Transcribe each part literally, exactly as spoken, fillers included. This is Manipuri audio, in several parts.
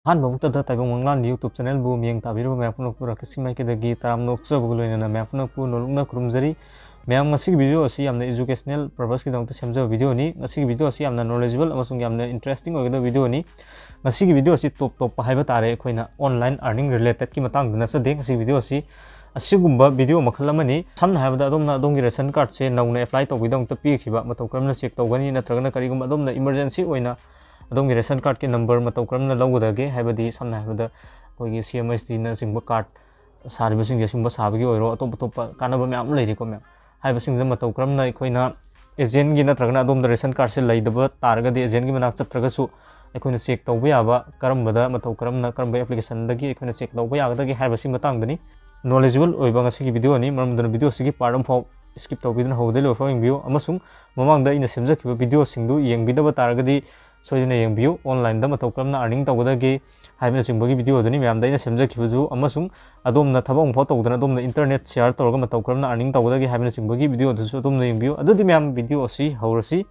ꯑꯍꯥꯟꯕꯃꯛꯇꯗ ꯇꯥꯏꯕꯪ ꯃꯪꯂꯥꯟ YouTube channelꯕꯨ ꯃꯤꯠꯌꯦꯡ ꯇꯥꯕꯤꯔꯤꯕ ꯃꯌꯥꯝ ꯄꯨꯝꯅꯃꯛꯄꯨ ꯔꯥꯀꯦꯁꯀꯤ ꯃꯥꯏꯀꯩꯗꯒꯤ ꯇꯔꯥꯝꯅ ꯑꯣꯛꯆꯕꯒ ꯂꯣꯏꯅꯅ ꯃꯌꯥꯝ ꯄꯨꯝꯅꯃꯛꯄꯨ ꯅꯣꯂꯨꯛꯅ ꯈꯨꯔꯨꯝꯖꯔꯤ꯫ ꯃꯌꯥꯝ, ꯉꯁꯤꯒꯤ video ꯑꯁꯤ ꯌꯥꯝꯅ educational purposeꯀꯤꯗꯃꯛꯇ ꯁꯦꯝꯖꯕ videoꯅꯤ꯫ ꯉꯁꯤꯒꯤ video ꯑꯁꯤ ꯌꯥꯝꯅ knowledgeable ꯑꯃꯁꯨꯡ ꯌꯥꯝꯅ interesting ꯑꯣꯏꯒꯗꯕ videoꯅꯤ꯫ ꯉꯁꯤꯒꯤ video ꯑꯁꯤ top topꯄ ꯍꯥꯏꯕ ꯇꯥꯔꯦ, ꯑꯩꯈꯣꯏꯅ online earning relatedꯀꯤ ꯃꯇꯥꯡꯗ ꯅꯠꯆꯗꯦ꯫ ꯉꯁꯤꯒꯤ video ꯑꯁꯤ ꯑꯁꯤꯒꯨꯝꯕ video ꯃꯈꯜ ꯑꯃꯅꯤ꯫ ꯁꯝꯅ ꯍꯥꯏꯔꯕꯗ, ꯑꯗꯣꯝꯅ ꯑꯗꯣꯝꯒꯤ ration cardꯁꯦ ꯅꯧꯅ apply ꯇꯧꯕꯒꯤꯗꯃꯛꯇ ꯄꯤꯈꯤꯕ ꯃꯇꯧ ꯀꯔꯝꯅ check ꯇꯧꯒꯅꯤ, ꯅꯠꯇ꯭ꯔꯒꯅ ꯀꯔꯤꯒꯨꯝꯕ ꯑꯗꯣꯝꯅ emergency ꯑꯣꯏꯅ ꯑꯗꯣꯝꯒꯤ ration cardꯀꯤ number ꯃꯇꯧ ꯀꯔꯝꯅ ꯂꯧꯒꯗꯒꯦ, ꯍꯥꯏꯕꯗꯤ ꯁꯝꯅ ꯍꯥꯏꯔꯕꯗ ꯑꯩꯈꯣꯏꯒꯤ CMSDꯅꯆꯤꯡꯕ card ꯁꯥꯔꯤꯕꯁꯤꯡꯁꯦ ꯁꯤꯒꯨꯝꯕ ꯁꯥꯕꯒꯤ ꯑꯣꯏꯔꯣ, ꯑꯇꯣꯞ ꯑꯇꯣꯞꯄ ꯀꯥꯟꯅꯕ ꯃꯌꯥꯝ ꯑꯃ ꯂꯩꯔꯤꯀꯣ ꯃꯌꯥꯝ, ꯍꯥꯏꯕꯁꯤꯡꯁꯦ ꯃꯇꯧ ꯀꯔꯝꯅ ꯑꯩꯈꯣꯏꯅ agentꯒꯤ ꯅꯠꯇ꯭ꯔꯒꯅ ꯑꯗꯣꯝꯗ ration cardꯁꯦ ꯂꯩꯇꯕ ꯇꯥꯔꯒꯗꯤ agentꯒꯤ ꯃꯅꯥꯛ ꯆꯠꯇ꯭ꯔꯒꯁꯨ ꯑꯩꯈꯣꯏꯅ check ꯇꯧꯕ ꯌꯥꯕ, ꯀꯔꯝꯕꯗ ꯃꯇꯧ ꯀꯔꯝꯅ, ꯀꯔꯝꯕ applicationꯗꯒꯤ ꯑꯩꯈꯣꯏꯅ check ꯇꯧꯕ ꯌꯥꯒꯗꯒꯦ ꯍꯥꯏꯕꯁꯤ ꯃꯇꯥꯡꯗꯅꯤ꯫ Knowledgeable ꯑꯣꯏꯕ ꯉꯁꯤꯒꯤ videoꯅꯤ, ꯃꯔꯝ ꯑꯗꯨꯅ video ꯑꯁꯤꯒꯤ part ꯑꯃꯐꯥꯎ skip ꯇꯧꯕꯤꯗꯨꯅ ꯍꯧꯕꯗꯩ ꯂꯣꯏꯐꯥꯎ ꯌꯦꯡꯕꯤꯌꯨ, ꯑꯃꯁꯨꯡ ꯃꯃꯥꯡꯗ ꯑꯩꯅ ꯁꯦꯝꯖꯈꯤꯕ videoꯁꯤꯡꯗꯨ ꯌꯦꯡꯕꯤꯗꯕ ꯇꯥꯔꯒꯗꯤ ꯁꯣꯏꯗꯅ ꯌꯦꯡꯕꯤꯌꯨ꯫ Onlineꯗ ꯃꯇꯧ ꯀꯔꯝꯅ earning ꯇꯧꯒꯗꯒꯦ ꯍꯥꯏꯕꯅꯆꯤꯡꯕꯒꯤ videoꯗꯨꯅꯤ ꯃꯌꯥꯝꯗ ꯑꯩꯅ ꯁꯦꯝꯖꯈꯤꯕꯗꯨ, ꯑꯃꯁꯨꯡ ꯑꯗꯣꯝꯅ ꯊꯕꯛ ꯑꯃꯐꯥꯎ ꯇꯧꯗꯅ ꯑꯗꯣꯝꯅ internet share ꯇꯧꯔꯒ ꯃꯇꯧ ꯀꯔꯝꯅ earning ꯇꯧꯒꯗꯒꯦ ꯍꯥꯏꯕꯅꯆꯤꯡꯕꯒꯤ videoꯗꯨꯁꯨ ꯑꯗꯣꯝꯅ ꯌꯦꯡꯕꯤꯌꯨ꯫ ꯑꯗꯨꯗꯤ ꯃꯌꯥꯝ, video ꯑꯁꯤ ꯍꯧꯔꯁꯤ꯫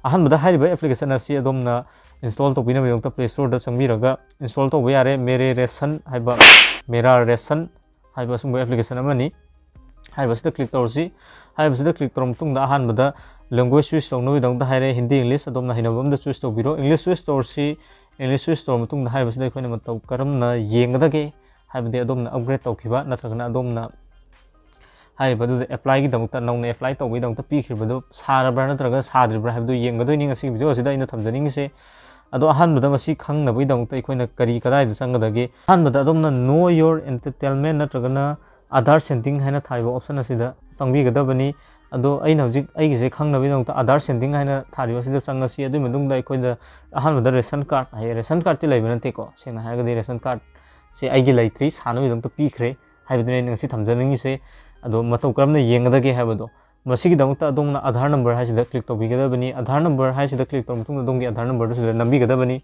ꯑꯍꯥꯟꯕꯗ ꯍꯥꯏꯔꯤꯕ application ꯑꯁꯤ ꯑꯗꯣꯝꯅ install ꯇꯧꯕꯤꯅꯕꯒꯤꯗꯃꯛꯇ Play Storeꯗ ꯆꯪꯕꯤꯔꯒ install ꯇꯧꯕ ꯌꯥꯔꯦ꯫ Mere Ration ꯍꯥꯏꯕ, Mera Ration ꯍꯥꯏꯕ ꯑꯁꯤꯒꯨꯝꯕ application ꯑꯃꯅꯤ꯫ ꯍꯥꯏꯔꯤꯕꯁꯤꯗ click ꯇꯧꯔꯁꯤ꯫ ꯍꯥꯏꯔꯤꯕꯁꯤꯗ click ꯇꯧꯔꯕ ꯃꯇꯨꯡꯗ ꯑꯍꯥꯟꯕꯗ language choose ꯇꯧꯅꯕꯒꯤꯗꯃꯛꯇ ꯍꯥꯏꯔꯦ, ꯍꯤꯟꯗꯤ, English, ꯑꯗꯣꯝꯅ ꯍꯩꯅꯕ ꯑꯃꯗ choose ꯇꯧꯕꯤꯔꯣ꯫ English choose ꯇꯧꯔꯁꯤ꯫ English choose ꯇꯧꯔꯕ ꯃꯇꯨꯡꯗ ꯍꯥꯏꯔꯤꯕꯁꯤꯗ ꯑꯩꯈꯣꯏꯅ ꯃꯇꯧ ꯀꯔꯝꯅ ꯌꯦꯡꯒꯗꯒꯦ, ꯍꯥꯏꯕꯗꯤ ꯑꯗꯣꯝꯅ upgrade ꯇꯧꯈꯤꯕ ꯅꯠꯇ꯭ꯔꯒꯅ ꯑꯗꯣꯝꯅ ꯍꯥꯏꯔꯤꯕ ꯑꯗꯨꯗ applyꯒꯤꯗꯃꯛꯇ, ꯅꯧꯅ apply ꯇꯧꯕꯒꯤꯗꯃꯛꯇ ꯄꯤꯈ꯭ꯔꯤꯕꯗꯨ ꯁꯥꯔꯕ꯭ꯔꯥ ꯅꯠꯇ꯭ꯔꯒ ꯁꯥꯗ꯭ꯔꯤꯕ꯭ꯔꯥ ꯍꯥꯏꯕꯗꯨ ꯌꯦꯡꯒꯗꯣꯏꯅꯤ ꯉꯁꯤꯒꯤ video ꯑꯁꯤꯗ ꯑꯩꯅ ꯊꯝꯖꯅꯤꯡꯉꯤꯁꯦ꯫ ꯑꯗꯣ ꯑꯍꯥꯟꯕꯗ ꯃꯁꯤ ꯈꯪꯅꯕꯒꯤꯗꯃꯛꯇ ꯑꯩꯈꯣꯏꯅ ꯀꯔꯤ, ꯀꯗꯥꯏꯗ ꯆꯪꯒꯗꯒꯦ? ꯑꯍꯥꯟꯕꯗ ꯑꯗꯣꯝꯅ Know Your Entitlement ꯅꯠꯇ꯭ꯔꯒꯅ Aadhaar Centing ꯍꯥꯏꯅ ꯊꯥꯔꯤꯕ option ꯑꯁꯤꯗ ꯆꯪꯕꯤꯒꯗꯕꯅꯤ꯫ ꯑꯗꯣ ꯑꯩꯅ ꯍꯧꯖꯤꯛ ꯑꯩꯒꯤꯁꯦ ꯈꯪꯅꯕꯒꯤꯗꯃꯛꯇ Aadhaar Centing ꯍꯥꯏꯅ ꯊꯥꯔꯤꯕ ꯑꯁꯤꯗ ꯆꯪꯉꯁꯤ꯫ ꯑꯗꯨꯒꯤ ꯃꯇꯨꯡꯗ ꯑꯩꯈꯣꯏꯗ ꯑꯍꯥꯟꯕꯗ ration card ꯍꯥꯏꯌꯦ꯫ Ration cardꯇꯤ ꯂꯩꯕ ꯅꯠꯇꯦꯀꯣ꯫ ꯁꯦꯡꯅ ꯍꯥꯏꯔꯒꯗꯤ ration cardꯁꯦ ꯑꯩꯒꯤ ꯂꯩꯇ꯭ꯔꯤ, ꯁꯥꯅꯕꯒꯤꯗꯃꯛꯇ ꯄꯤꯈ꯭ꯔꯦ꯫ ꯍꯥꯏꯕꯗꯨꯅ ꯑꯩꯅ ꯉꯁꯤ ꯊꯝꯖꯅꯤꯡꯉꯤꯁꯦ꯫ ꯑꯗꯣ ꯃꯇꯧ ꯀꯔꯝꯅ ꯌꯦꯡꯒꯗꯒꯦ ꯍꯥꯏꯕꯗꯣ꯫ ꯃꯁꯤꯒꯤꯗꯃꯛꯇ ꯑꯗꯣꯝꯅ Aadhaar number ꯍꯥꯏꯁꯤꯗ click ꯇꯧꯕꯤꯒꯗꯕꯅꯤ꯫ Aadhaar number ꯍꯥꯏꯁꯤꯗ click ꯇꯧꯔꯕ ꯃꯇꯨꯡꯗ ꯑꯗꯣꯝꯒꯤ Aadhaar numberꯗꯨ ꯁꯤꯗ ꯅꯝꯕꯤꯒꯗꯕꯅꯤ꯫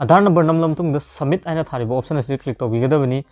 Aadhaar number ꯅꯝꯂꯕ ꯃꯇꯨꯡꯗ submit ꯍꯥꯏꯅ ꯊꯥꯔꯤꯕ option ꯑꯁꯤꯗ click ꯇꯧꯕꯤꯒꯗꯕꯅꯤ꯫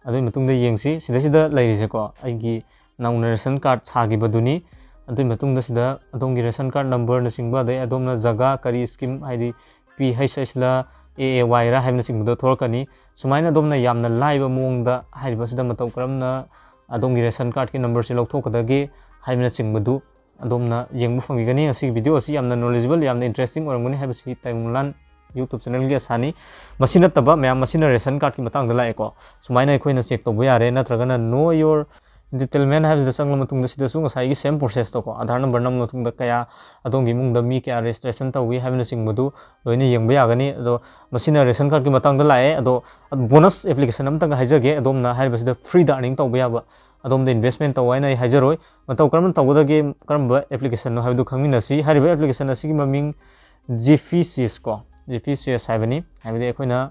ꯑꯗꯨꯒꯤ ꯃꯇꯨꯡꯗ ꯌꯦꯡꯁꯤ꯫ ꯁꯤꯗꯩꯁꯤꯗ ꯂꯩꯔꯤꯁꯦꯀꯣ, ꯑꯩꯒꯤ ꯅꯧꯅ ration card ꯁꯥꯈꯤꯕꯗꯨꯅꯤ꯫ ꯑꯗꯨꯒꯤ ꯃꯇꯨꯡꯗ ꯁꯤꯗ ꯑꯗꯣꯝꯒꯤ ration card numberꯅꯆꯤꯡꯕ, ꯑꯗꯩ ꯑꯗꯣꯝꯅ ꯖꯒꯥ ꯀꯔꯤ scheme, ꯍꯥꯏꯗꯤ P H H ꯂ, A A Y ꯔ ꯍꯥꯏꯕꯅꯆꯤꯡꯕꯗꯣ ꯊꯣꯛꯂꯛꯀꯅꯤ꯫ ꯁꯨꯃꯥꯏꯅ ꯑꯗꯣꯝꯅ ꯌꯥꯝꯅ ꯂꯥꯏꯕ ꯃꯑꯣꯡꯗ ꯍꯥꯏꯔꯤꯕꯁꯤꯗ ꯃꯇꯧ ꯀꯔꯝꯅ ꯑꯗꯣꯝꯒꯤ ration cardꯀꯤ numberꯁꯤ ꯂꯧꯊꯣꯛꯀꯗꯒꯦ ꯍꯥꯏꯕꯅꯆꯤꯡꯕꯗꯨ ꯑꯗꯣꯝꯅ ꯌꯦꯡꯕ ꯐꯪꯕꯤꯒꯅꯤ꯫ ꯉꯁꯤꯒꯤ video ꯑꯁꯤ ꯌꯥꯝꯅ knowledgeable, ꯌꯥꯝꯅ interesting ꯑꯣꯏꯔꯝꯒꯅꯤ ꯍꯥꯏꯕꯁꯤ ꯇꯥꯏꯕꯪꯂꯥꯟ YouTube channelꯒꯤ ꯑꯁꯥꯅꯤ꯫ ꯃꯁꯤ ꯅꯠꯇꯕ ꯃꯌꯥꯝ, ꯃꯁꯤꯅ ration cardꯀꯤ ꯃꯇꯥꯡꯗ ꯂꯥꯛꯑꯦꯀꯣ꯫ ꯁꯨꯃꯥꯏꯅ ꯑꯩꯈꯣꯏꯅ check ꯇꯧꯕ ꯌꯥꯔꯦ, ꯅꯠꯇ꯭ꯔꯒꯅ Know Your Entitlement ꯍꯥꯏꯕꯁꯤꯗ ꯆꯪꯂ ꯃꯇꯨꯡꯗ ꯁꯤꯗꯁꯨ ꯉꯁꯥꯏꯒꯤ same processꯇꯣꯀꯣ, Aadhaar number ꯅꯝꯂ ꯃꯇꯨꯡꯗ ꯀꯌꯥ, ꯑꯗꯣꯝꯒꯤ ꯏꯃꯨꯡꯗ ꯃꯤ ꯀꯌꯥ registration ꯇꯧꯏ ꯍꯥꯏꯕꯅꯆꯤꯡꯕꯗꯨ ꯂꯣꯏꯅ ꯌꯦꯡꯕ ꯌꯥꯒꯅꯤ꯫ ꯑꯗꯣ ꯃꯁꯤꯅ ration cardꯀꯤ ꯃꯇꯥꯡꯗ ꯂꯥꯛꯑꯦ꯫ ꯑꯗꯣ bonus application ꯑꯃꯇꯪꯒ ꯍꯥꯏꯖꯒꯦ, ꯑꯗꯣꯝꯅ ꯍꯥꯏꯔꯤꯕꯁꯤꯗ freeꯗ earning ꯇꯧꯕ ꯌꯥꯕ, ꯑꯗꯣꯝꯗ investment ꯇꯧ ꯍꯥꯏꯅ ꯑꯩ ꯍꯥꯏꯖꯔꯣꯏ꯫ ꯃꯇꯧ ꯀꯔꯝꯅ ꯇꯧꯒꯗꯒꯦ, ꯀꯔꯝꯕ applicationꯅꯣ ꯍꯥꯏꯕꯗꯨ ꯈꯪꯃꯤꯟꯅꯁꯤ꯫ ꯍꯥꯏꯔꯤꯕ application ꯑꯁꯤꯒꯤ ꯃꯃꯤꯡ Jiffy Chess ꯀꯣ, Jiffy Chess ꯍꯥꯏꯕꯅꯤ꯫ ꯍꯥꯏꯕꯗꯤ ꯑꯩꯈꯣꯏꯅ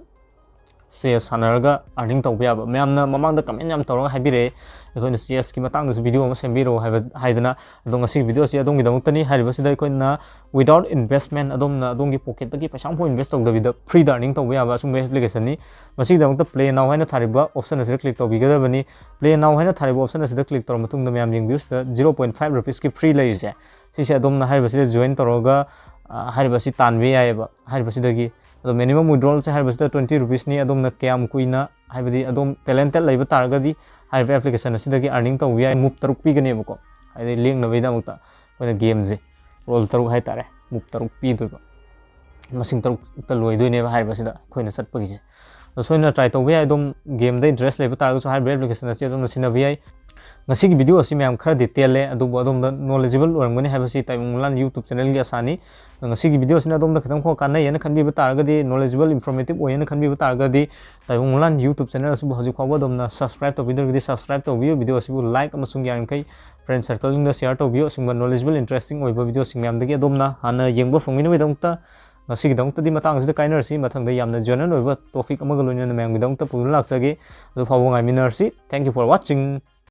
chess ꯁꯥꯟꯅꯔꯒ earning ꯇꯧꯕ ꯌꯥꯕ꯫ ꯃꯌꯥꯝꯅ ꯃꯃꯥꯡꯗ comment ꯌꯥꯝ ꯇꯧꯔꯒ ꯍꯥꯏꯕꯤꯔꯛꯑꯦ, ꯑꯩꯈꯣꯏꯅ chessꯀꯤ ꯃꯇꯥꯡꯗꯁꯨ video ꯑꯃ ꯁꯦꯝꯕꯤꯔꯛꯑꯣ ꯍꯥꯏꯕ, ꯍꯥꯏꯗꯅ꯫ ꯑꯗꯣ ꯉꯁꯤꯒꯤ video ꯑꯁꯤ ꯑꯗꯣꯝꯒꯤꯗꯃꯛꯇꯅꯤ꯫ ꯍꯥꯏꯔꯤꯕꯁꯤꯗ ꯑꯩꯈꯣꯏꯅ without investment, ꯑꯗꯣꯝꯅ ꯑꯗꯣꯝꯒꯤ pocketꯇꯒꯤ ꯄꯩꯁꯥ ꯑꯃꯐꯥꯎ invest ꯇꯧꯗꯕꯤꯗ freeꯗ earning ꯇꯧꯕ ꯌꯥꯕ ꯑꯁꯨꯝꯕ applicationꯅꯤ꯫ ꯃꯁꯤꯒꯤꯗꯃꯛꯇ Play Now ꯍꯥꯏꯅ ꯊꯥꯔꯤꯕ option ꯑꯁꯤꯗ click ꯇꯧꯕꯤꯒꯗꯕꯅꯤ꯫ Play Now ꯍꯥꯏꯅ ꯊꯥꯔꯤꯕ option ꯑꯁꯤꯗ click ꯇꯧꯔꯕ ꯃꯇꯨꯡꯗ ꯃꯌꯥꯝ ꯌꯦꯡꯕꯤꯌꯨ, ꯁꯤꯗ zero point five rupeesꯀꯤ free ꯂꯩꯔꯤꯁꯦ, ꯁꯤꯁꯦ ꯑꯗꯣꯝꯅ ꯍꯥꯏꯔꯤꯕꯁꯤꯗ join ꯇꯧꯔꯒ, ꯑ, ꯍꯥꯏꯔꯤꯕꯁꯤ ꯇꯥꯟꯕ ꯌꯥꯏꯑꯕ꯫ ꯍꯥꯏꯔꯤꯕꯁꯤꯗꯒꯤ ꯑꯗꯣ minimum withdrawalꯁꯦ ꯍꯥꯏꯔꯤꯕꯁꯤꯗ twenty rupeesꯅꯤ꯫ ꯑꯗꯣꯝꯅ ꯀꯌꯥꯝ ꯀꯨꯏꯅ, ꯍꯥꯏꯕꯗꯤ ꯑꯗꯣꯝ talented ꯂꯩꯕ ꯇꯥꯔꯒꯗꯤ ꯍꯥꯏꯔꯤꯕ application ꯑꯁꯤꯗꯒꯤ earning ꯇꯧꯕ ꯌꯥꯏ꯫ Move ꯇꯔꯨꯛ ꯄꯤꯒꯅꯦꯕꯀꯣ, ꯍꯥꯏꯗꯤ ꯂꯦꯡꯅꯕꯒꯤꯗꯃꯛꯇ ꯑꯩꯈꯣꯏꯅ gameꯁꯦ, roll ꯇꯔꯨꯛ ꯍꯥꯏꯇꯥꯔꯦ, move ꯇꯔꯨꯛ ꯄꯤꯗꯣꯏꯕ, ꯃꯁꯤꯡ ꯇꯔꯨꯛꯇ ꯂꯣꯏꯗꯣꯏꯅꯦꯕ ꯍꯥꯏꯔꯤꯕꯁꯤꯗ ꯑꯩꯈꯣꯏꯅ ꯆꯠꯄꯒꯤꯁꯦ꯫ ꯑꯗꯣ ꯁꯣꯏꯗꯅ try ꯇꯧꯕ ꯌꯥꯏ꯫ ꯑꯗꯨꯝ gameꯗ interest ꯂꯩꯕ ꯇꯥꯔꯒꯁꯨ ꯍꯥꯏꯔꯤꯕ application ꯑꯁꯤ ꯑꯗꯨꯝꯅ ꯁꯤꯖꯤꯟꯅꯕ ꯌꯥꯏ꯫ ꯉꯁꯤꯒꯤ video ꯑꯁꯤ ꯃꯌꯥꯝ ꯈꯔꯗꯤ ꯇꯦꯜꯂꯦ, ꯑꯗꯨꯕꯨ ꯑꯗꯣꯝꯗ knowledgeable ꯑꯣꯏꯔꯝꯒꯅꯤ ꯍꯥꯏꯕꯁꯤ ꯇꯥꯏꯕꯪ ꯃꯪꯂꯥꯟ YouTube channelꯒꯤ ꯑꯁꯥꯅꯤ꯫ ꯑꯗꯣ ꯉꯁꯤꯒꯤ video ꯑꯁꯤꯅ ꯑꯗꯣꯝꯗ ꯈꯤꯇꯪ ꯈꯔ ꯀꯥꯟꯅꯩ ꯍꯥꯏꯅ ꯈꯟꯕꯤꯕ ꯇꯥꯔꯒꯗꯤ, knowledgeable, informative ꯑꯣꯏ ꯍꯥꯏꯅ ꯈꯟꯕꯤꯕ ꯇꯥꯔꯒꯗꯤ, ꯇꯥꯏꯕꯪ ꯃꯪꯂꯥꯟ YouTube channel ꯑꯁꯤꯕꯨ ꯍꯧꯖꯤꯛ ꯐꯥꯎꯕ ꯑꯗꯣꯝꯅ subscribe ꯇꯧꯕꯤꯗ꯭ꯔꯒꯗꯤ subscribe ꯇꯧꯕꯤꯌꯨ꯫ Video ꯑꯁꯤꯕꯨ like ꯑꯃꯁꯨꯡ ꯌꯥꯔꯤꯃꯈꯩ friend circleꯁꯤꯡꯗ share ꯇꯧꯕꯤꯌꯨ꯫ ꯑꯁꯤꯒꯨꯝꯕ knowledgeable, interesting ꯑꯣꯏꯕ videoꯁꯤꯡ ꯃꯌꯥꯝꯗꯒꯤ ꯑꯗꯣꯝꯅ ꯍꯥꯟꯅ ꯌꯦꯡꯕ ꯐꯪꯕꯒꯤꯗꯃꯛꯇ ꯉꯁꯤꯒꯤꯗꯃꯛꯇꯗꯤ ꯃꯇꯥꯡ ꯑꯁꯤꯗ ꯀꯥꯏꯅꯔꯁꯤ꯫ ꯃꯊꯪꯗ ꯌꯥꯝꯅ general ꯑꯣꯏꯕ topic ꯑꯃꯒ ꯂꯣꯏꯅꯅ ꯃꯌꯥꯝꯒꯤꯗꯃꯛꯇ ꯄꯨꯗꯨꯅ ꯂꯥꯛꯆꯒꯦ꯫ ꯑꯗꯨ ꯐꯥꯎꯕ ꯉꯥꯏꯃꯤꯟꯅꯔꯁꯤ꯫ Thank you for watching.